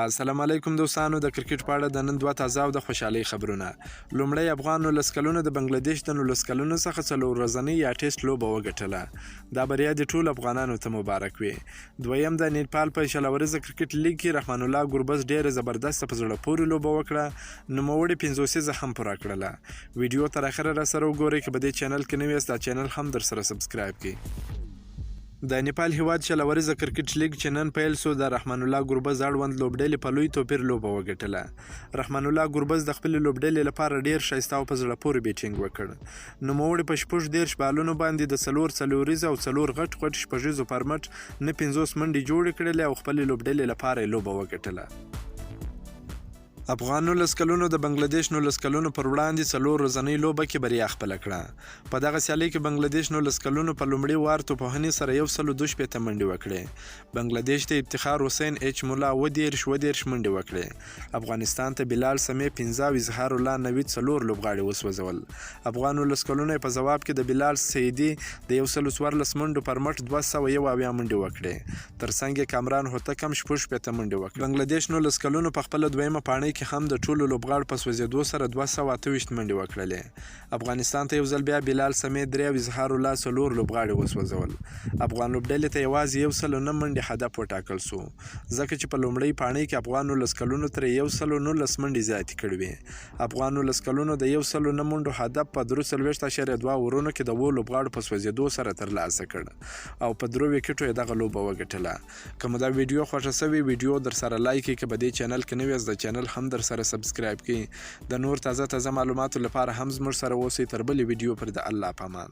السلام علیکم دوستانو، د کرکټ په اړه د نن دوه تازه او د خوشحالۍ خبرونه. لومړی، افغان 19 کلونو د بنگلاديش د 19 کلونو څخه څلور ورځنۍ یا ټیسټ لوبه وګټله. دا بریا د ټولو افغانانو ته مبارک وي. دویم، د نیپال په 20 اوریزه کرکټ لیګ کې رحمان الله ګربز ډیره زبردسته په زړه پورې لوبه وکړه. نوموړي 50 هم پوره کړله. ویډیو تر اخره را سره وګورئ. که په دې چینل کې نوي یاست، دا چینل هم در سره subscribe کړئ. د نیپال هیواد 20 اوریزه کرکټ لیګ چې نن پیل سو، د رحمان الله ګربز اړوند لوبډلې په لوی توپیر لوبه وګټله. رحمان الله ګربز د خپلې لوبډلې لپاره ډیر ښایسته او په زړه پورې بیټینګ وکړ. نوموړي په 36 بالونو باندې د څلور څلوریزو او څلور غټ غټ شپږیزو پر مټ 59 منډې جوړې کړلې او خپلې لوبډلې لپاره یې لوبه وګټله. افغان 19 کلونو د بنگلاديش 19 کلونو پر وړاندې څلور ورځنۍ لوبه کې بریا خپله کړه. په دغه سیالۍ کې بنگلاديش 19 کلونو په لومړي وار توپوهنې سره 162 منډې وکړې. بنگلاديش ته افتخار حسین اچ مولا 37 37 منډې وکړې. افغانستان ته بلال سمیع 5 او اظهار الله نوید څلور لوبغاړي وسوځول. افغان 19 کلونو په ځواب کې د بلال سیدي د 114 منډو پر مټ 271 منډې وکړې. ترڅنګ یې کامران هوتک هم 66 منډې وکړې. بنګلادېش 19 کلونو په خپله دویمه پاڼۍ کې هم د ټولو لوبغاړو په سوځېدو سره 228 منډې وکړلې. افغانستان ته یو ځل بیا بلال سمیع درې او اظهار الله څلور لوبغاړي وسوځول. افغان لوبډلې ته یوازې 109 منډې هدف وټاکل شو، ځکه چې په لومړۍ پاڼۍ کې افغان 19 کلونو ترې 119 منډې زیاتې کړې وې. افغان 19 کلونو د 109 منډو هدف په 43.2 اورونو کې د اوو لوبغاړو په سوځېدو سره ترلاسه کړ او په درو ویکټو یې دغه لوبه وګټله. که مو دا ویډیو خوښه شوې، ویډیو در سره like کړئ. که په دې چینل کې نوي یاست، د چینل هم در سره subscribe کړئ. د نور تازه تازه معلوماتو لپاره هم زموږ سره اوسئ. تر بلې ویډیو پر د الله پامان.